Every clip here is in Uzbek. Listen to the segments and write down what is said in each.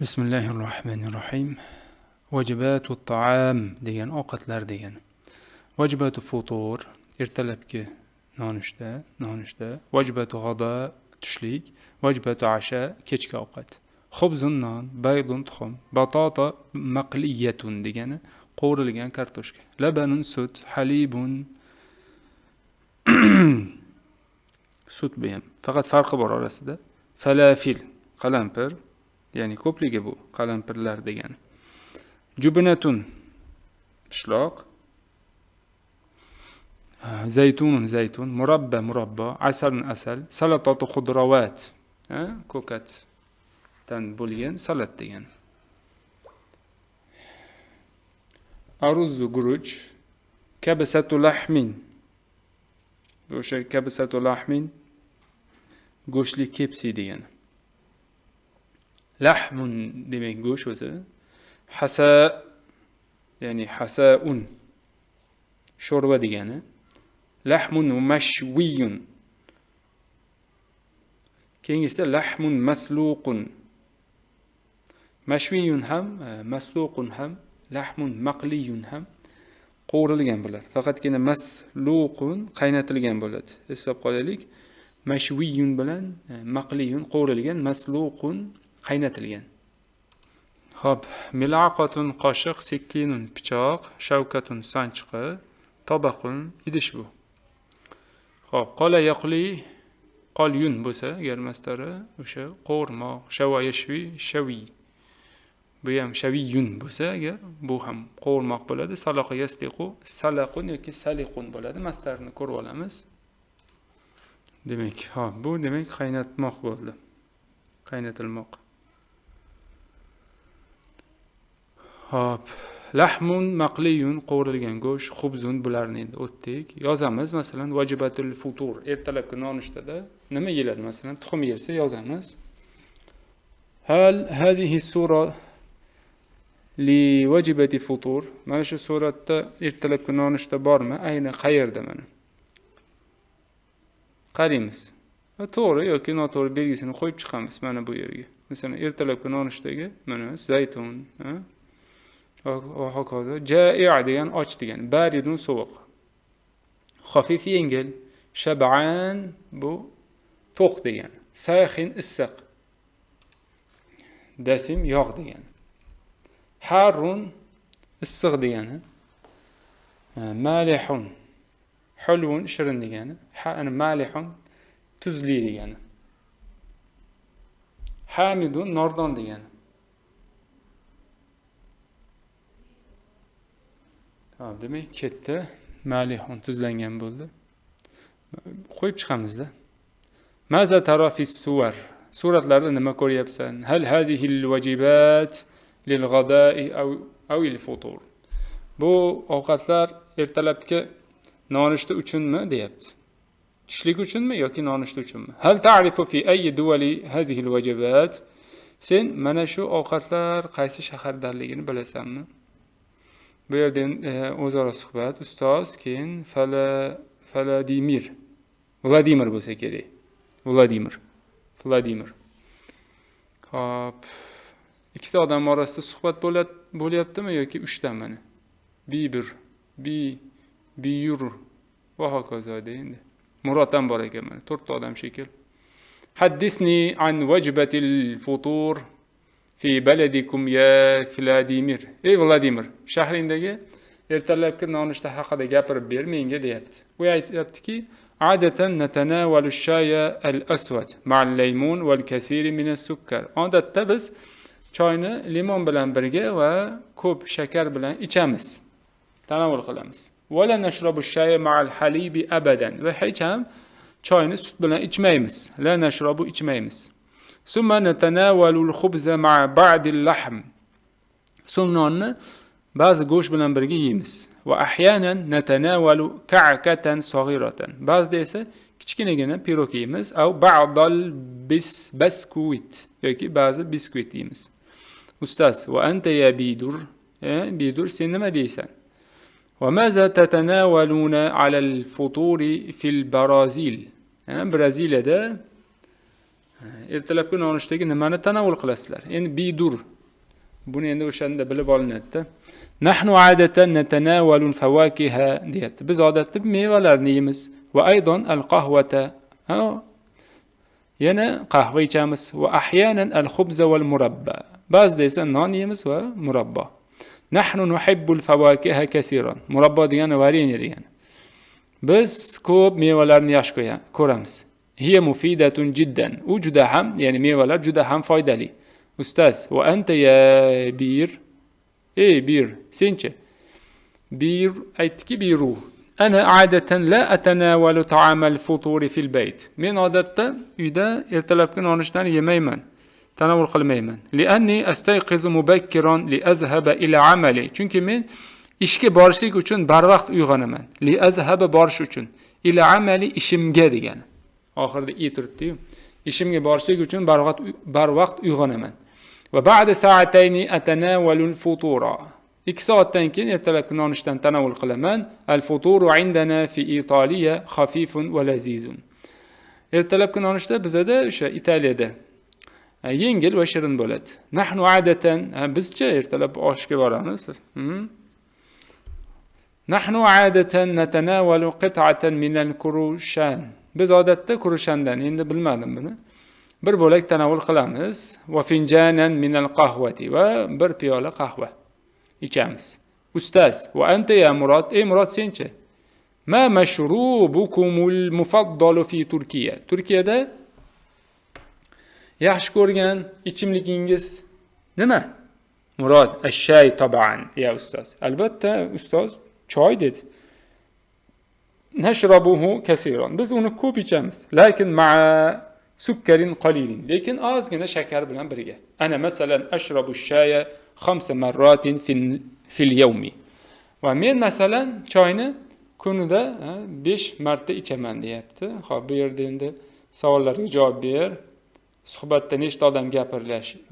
Bismillahirrohmanirrohim. Vajibatu taam degan ovqatlar degani. Vajibatu futur ertalabki nonushta, vajibatu g'ado tushlik, vajibatu asha kechki ovqat. Xubzun non, baydun tuxum, batata maqliyatun degani qovurilgan kartoshka. Labanun sut, halibun sut bu ham. Faqat farqi bor orasida. Falafil qalampir, ya'ni ko'pligi bu qalampirlar degani. Jubnatun pishloq, zaytunun zaytun, murabba murabbo, asalun asal, salatatu xudrawat, ko'katdan bo'lgan salat degani. Aruzzu guruch, kabsatu lahmin, o'sha kabsatu lahmin go'shtli kepsi degani. Lahmun demak go'sht o'zi. Hasa ya'ni hasaun sho'rva degani. Lahmun mashwiyun. Keyingisida lahmun masluqun. Mashwiyun ham, masluqun ham, lahmun maqliyun ham qovurilgan bular. Faqatgina masluqun qaynatilgan bo'ladi. Eslab qolaylik. Mashwiyun bilan maqliyun qovurilgan, masluqun qaynatilgan. Xo'p, milaqatun qoshiq, sikkinun pichoq, shavkatun sanchqi, tabaqun idish bu. Xo'p, qola yaqli qolyun bo'lsa, agar masdari o'sha qovurmoq, shava yashvi shavi. Bu ham shaviyun bo'lsa, agar bu ham qovurmoq bo'ladi. Salaqa yasliqu salaqun yoki saliqun bo'ladi. Masdarini ko'rib olamiz. Demak, ha, bu demak qaynatmoq bo'ldi. Qaynatilmoq. Hop, lahmun maqliyun qovurilgan go'sht, xubzun bularni endi o'tdik. Yozamiz, masalan, vajibatul futur ertalabki nonushtada nima yeyiladi? Masalan, tuxum yeyilsa yozamiz. Hal hadhihi sura li vajibati futur. Mana shu suratda ertalabki nonushta bormi? Ayni qayerda mana? Qaraymiz. Va to'g'ri yoki noto'g'ri belgisini qo'yib chiqamiz mana bu yerga. Masalan, ertalabki nonushtaga mana zaytun, ha? Va hokazo. Ja'i degan och degan, baridun sovuq. Xafif yengil, shab'an bu to'q degan, saxin issiq. Dasim yog' degani. Harun issiq degani. Malihun hulvun shirin degani. Malihun tuzli degani. Hamidun nordon degani. Ha, demak ketdi. Malihun tuzlangan bo'ldi. Qo'yib chiqamizda. Maza tara fi suvar. Suratlarda nima ko'ryapsan? Hal hazihi al-vajibat lil ghada'i aw al futur. Bu ovqatlar ertalabki nonushta uchunmi deyapti. Tushlik uchunmi yoki nonushta uchunmi? Hal ta'rifu fi ayyi duwali hazihi al-vajibat? Sen mana shu ovqatlar qaysi shahardaligini bilasanmi? Bu yerda o'zaro suhbat, ustoz, keyin Vladimir. Vladimir bo'lsa kerak. Vladimir. Xo'p. Ikkita odam orasida suhbat bo'lyaptimi yoki uchta mana? Bibir, Biyur va hokazo endi. Murod ham bor ekan mana, to'rtta odam shekil. Haddisni an wajbatil futur fi baladikum ya Vladimir. Ey Vladimir, shahringdagi ertalabki nonushta haqida gapirib ber menga deyapti. U aytayaptiki, adatan natanavalu ash-shaya al-aswad ma'al laymun wal kasir min as-sukkar. Odatda biz choyni limon bilan birga va ko'p shakar bilan ichamiz. Tanovul qilamiz. Va la nashrabu ash-shaya ma'al halibi abadan. Va hech ham choyni sut bilan ichmaymiz. La nashrabu ichmaymiz. Summa natanavalu al-khubza ma'a ba'd al-lahm. So'ng nonni ba'zi go'sht bilan birga yeymiz. Va ahyanan natanavalu ka'katan saghiratan. Ba'zida esa kichkinagina pirog yeymiz, av ba'dal biskuit yoki ba'zi biskuit yeymiz. Ustaz, va anta ya Bidur, Bidur sen nima deysan? Va maza tatanavaluna ala al-futuri fil Brazil. Braziliyada Ertalabki nonushtaga nimani tanovul qilasizlar? Endi bidur. Buni endi o'shanda bilib olinadi-da. Nahnu adatan natanawalul fawakiha deyapti. Biz odatda mevalarni yeymiz va aydan al-qahvata. Yana qahva ichamiz va ahyanan al-khubza wal murabba. Ba'zida esa non yeymiz va murabbo. Nahnu nuhibbul fawakiha kaseeran. Murabbo degani varenye degani. Biz ko'p mevalarni yaxshi ko'ramiz. Hiya mufidatun jiddan. U juda ham, ya'ni mevalar juda ham foydali. Ustaz, va anta ya bir? Ey bir, senchi? Bir aytdiki biru. Ana adatan la atanawalu ta'amal futuri fil bayt. Men odatda uyda ertalabki nonushtani yemayman. Tanovul qilmayman. Li'anni astayqizu mubakkiran li azhaba ila amali. Chunki men ishga borishlik uchun barvaqt uyg'onaman. Li azhaba borish uchun, ila amali ishimga degani. Oxirida i turibdi-yu. Ishimga borishlik uchun barvaqt uyg'onaman. Va ba'da sa'atayni atanawalu al-futura. 2 soatdan keyin ertalabki nonushtan tanovul qilaman. Al-futuru indana fi Italiya xafifun va lazizun. Ertalabki nonushta bizada o'sha Italiyada yengil va shirin bo'ladi. Nahnu adatan, bizcha ertalab oshga boramiz. Nahnu adatan natanawalu qit'atan min al-kurushan. Biz odatda kurushandan, endi bilmadim buni, bir bo'lak tanovul qilamiz. Va finjanan min al-qahvati, va bir piyola qahva ichamiz. Ustaz, va anta ya Murod, ey Murod senchi? Ma mashrubukumul mufaddalu fi Turkiya. Turkiyada yaxshi ko'rgan ichimligingiz nima? Murod, ash-shay tab'an ya ustaz. Albatta ustoz choy dedi. Nashrabuhu kaseeran. Biz uni ko'p ichamiz. Lakin ma'a sukkarin qalilin. Lekin ozgina shakar bilan birga. Ana masalan ashrabu ash-shaya 5 marratin fil yawmi. Va men masalan choyni kunida 5 marta ichaman deyapti. Xo'p, bu yerda endi savollarga javob ber. Suhbatda nechta odam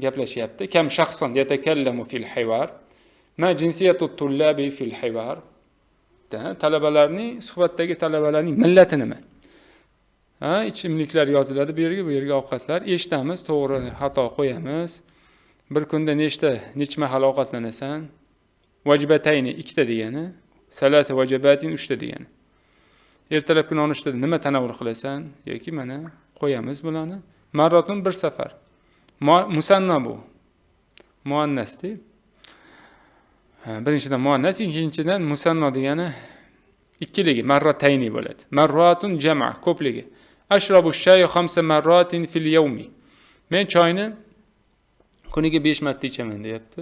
gaplashyapti? Kam shaxson yatakallamu fil hivar? Ma jinsiyatu tullabi fil hivar? Talabalarning, suhbatdagi talabalarning millati nima? Ha, ichimliklar yoziladi bu yerga, bu yerga ovqatlar. Eshitamiz, to'g'ri, xato qo'yamiz. Bir kunda necha mahal ovqatlanasan? Vajibatayni ikkita degani, salasa vajibatin uchta degani. Ertalabki nonushtada nima tanovul qilasan? Yoki mana qo'yamiz bularni. Marratun bir safar. Musanna bu. Muannas-da. Birinchidan muannas, ikkinchidan musanno degani ikkiligi, marratayni bo'ladi. Marratun jama, ko'pligi. Ashrabu shay'a 5 marratin fil yawmi. Men choyni kuniga 5 marta ichaman deyapti.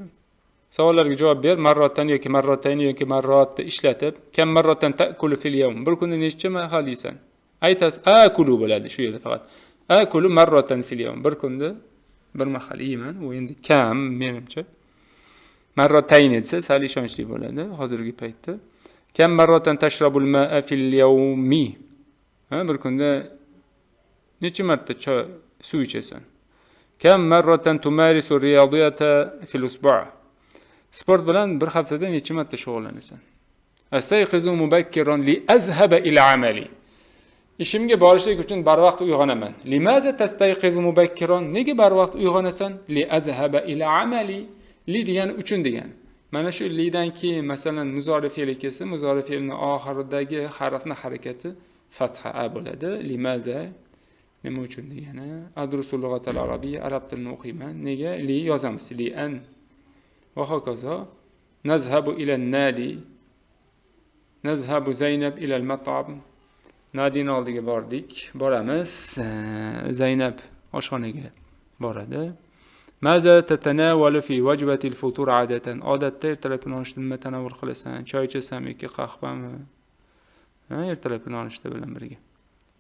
Savollarga javob ber. Marratan yoki marratayni yoki marratni ishlatib, kam marratan ta'kulu fil yawm. Bir kunda necha mahal yeysan? Aytasiz, akulu bo'ladi shu yerda faqat. Akulu marratan fil yawm. Bir kunda bir mahal yeyman. U endi kam menimcha. Marratayni desa sal ishonchli bo'ladi hozirgi paytda. Kam marratan tashrabul ma'a fil yawmi. Ha, bir kunda necha marta suv ichasan? Kam marratan tumarisu riyadiyata fil usbu'. Sport bilan bir haftada necha marta shug'ullanasan? Astayqizu mubakkiran li azhaba ila amali. Ishimga borishlik uchun barvaqt uyg'onaman. Limaza tastayqizu mubakkiran? Nega barvaqt uyg'onasan? Li azhaba ila amali. Li degani uchun degani. Mana shu lidan keyin masalan muzori fe'li kelsa, muzori fe'lning oxiridagi harfni harakati fatha a bo'ladi. Limaza nima uchun degani. Adrusu lug'atal arabiyya, arab tilini o'qiyman. Nega? Li yozamiz. Li an va hokazo. Nazhabu ila nadi. Nazhabu Zaynab ila al-mat'am. Nadini oldiga bordik. Boramiz. Zaynab oshxonaga boradi. Maza tatanavalu fi wajbatil futur adatan. Odatda ertalabki nonushta nima tanovul qilasan? Choy ichasanmi yoki qahvami? Ha, ertalabki nonushta bilan birga.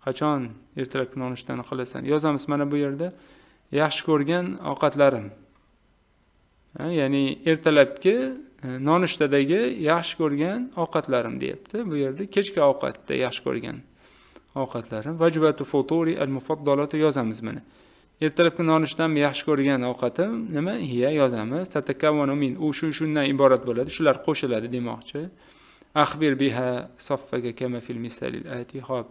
Qachon ertalabki nonushtani qilasan? Yozamiz mana bu yerda yaxshi ko'rgan ovqatlarim. Ha, ya'ni ertalabki nonushtadagi yaxshi ko'rgan ovqatlarim deyapti. Bu yerda kechki ovqatda yaxshi ko'rgan ovqatlarim. Vajbatu futuri al-mufaddalatu yozamiz mana. Ertalabki nonushtam yaxshi ko'rgan ovqatim nima? Hiya yozamiz. Tatakavvanu min, u shu shundan iborat bo'ladi. Shular qo'shiladi demoqchi. Akhbir biha saffaga kama fil misalil ati. Xo'p.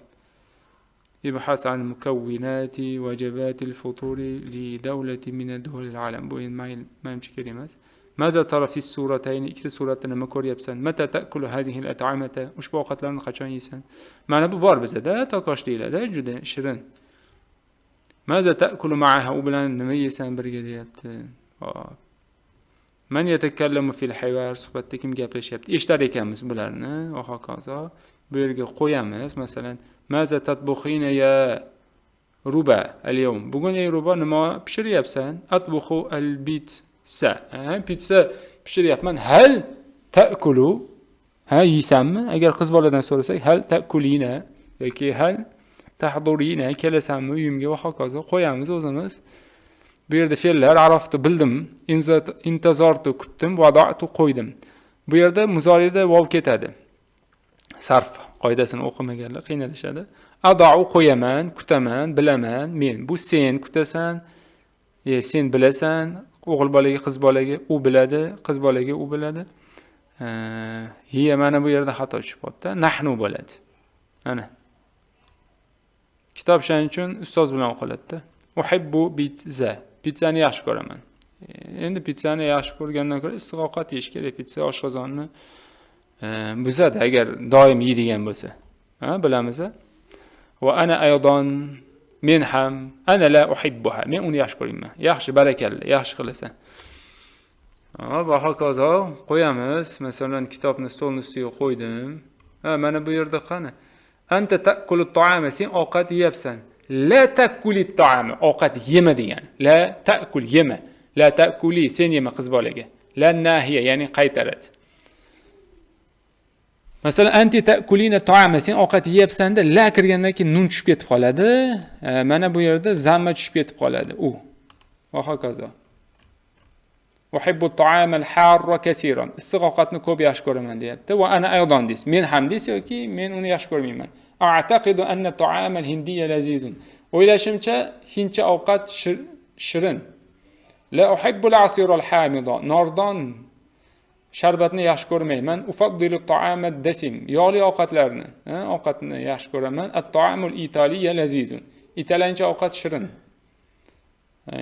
Ibhas an mukawwinati vajibatil futuri li dawlati min duwalil alam. Bu endi manimcha kerak emas. Maza tara fi suratayni, ikkita suratda nima ko'ryapsan? Mata ta'kulu hadhihi al-at'amata, ushbu ovqatlarni qachon yeysan? Mana bu bor bizada, takosh deyiladi, juda shirin. Maza ta'kulu ma'aha, u bilan nima yeysan birga deyapti. Hop. Man yatakallamu fil hivar, suhbatda kim gaplashyapti? Eshitar ekanmiz bularni va hokazo. Bu yerga qo'yamiz, masalan, maza tatbukhina ya ruba al-yawm. Bugun ey ruba nima pishiryapsan? Atbukhu al-pitsa. Pitsa pishiryapman. Hal ta'kulu? Ha, yeysanmi? Agar qiz boladan so'rasak, hal ta'kulina yoki hal tahdurina, kelasanmi uyimga va hokazo qo'yamiz o'zimiz. Bu yerda fe'llar araftu bildim, intazortu kutdim, vada'tu qo'ydim. Bu yerda muzorida vav ketadi. Sarf qoidasini o'qimaganlar qiynalishadi. Ada'u qo'yaman, kutaman, bilaman, men. Bu sen kutasan, sen bilasan, o'g'il bolaga, qiz bolaga u biladi, qiz bolaga u biladi. Hiya mana bu yerda xato tushib qoldi. Nahnu bo'ladi. Mana. Kitob shuning uchun ustoz bilan o'qiladi-da. Uhibbu pitsa. Pitsani yaxshi ko'raman. Endi pitsani yaxshi ko'rgandan ko'ra issiq ovqat yeyish kerak. Pitsa oshqozonni buzadi agar doim yeydigan bo'lsa. Ha, bilamiz. Va ana aydan, men ham, ana la uhibbuha. Men uni yaxshi ko'rmayman. Yaxshi, barakalla, yaxshi qilasan. Va hokazo qo'yamiz. Masalan, kitobni stolning ustiga qo'ydim. Ha, mana bu yerda qani? Anta ta'kulu ta'ama, sen ovqat yeyapsan. La ta'kuli ta'ama, ovqat yema degan. La ta'kul, yema. La ta'kuli, sen yema qiz bolaga. La nahiya, ya'ni qaytaradi. Masalan, anti ta'kulina ta'ama, sen ovqat yeyapsan-da, la kirgandan keyin nun tushib ketib qoladi. Mana bu yerda zamma tushib ketib qoladi. U. Va hokazo. Uhibbu ta'ama al-harra kaseeran. Issiq ovqatni ko'p yaxshi ko'raman deyapti. Va ana aydan deysiz. Men ham deysiz yoki men uni yaxshi ko'rmayman. A'taqidu anna ta'ama al-hindiyya lazizun. O'ylashimcha hindcha ovqat shirin. La uhibbu al-asira al-hamida. Nordon sharbatni yaxshi ko'rmayman. Ufaddilu ta'ama ad-dasim. Yog'li ovqatlarni, ovqatni yaxshi ko'raman. At-ta'amul italiyya lazizun. Italyancha ovqat shirin.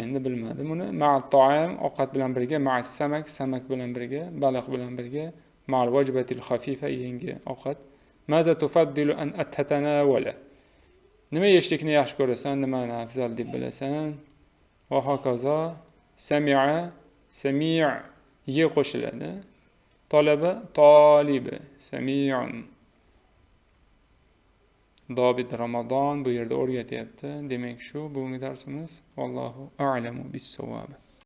Endi bilmadim uni. Ma'at ta'am, ovqat bilan birga, ma'as samak, samak bilan birga, baliq bilan birga, ma'al wajbatil khafifa, yengil ovqat. Maza tufaddilu an atatanawala. Nima yeyishlikni yaxshi ko'rasan, nimani afzal deb bilasan? Va hokazo. Sami'a, sami' ye qo'shiladi. Talaba, tolibi, sami'un. Dobit Ramazon bu yerda o'rgatyapti. Demak, shu bugungi darsimiz. Vallohu a'lamu bis-savob.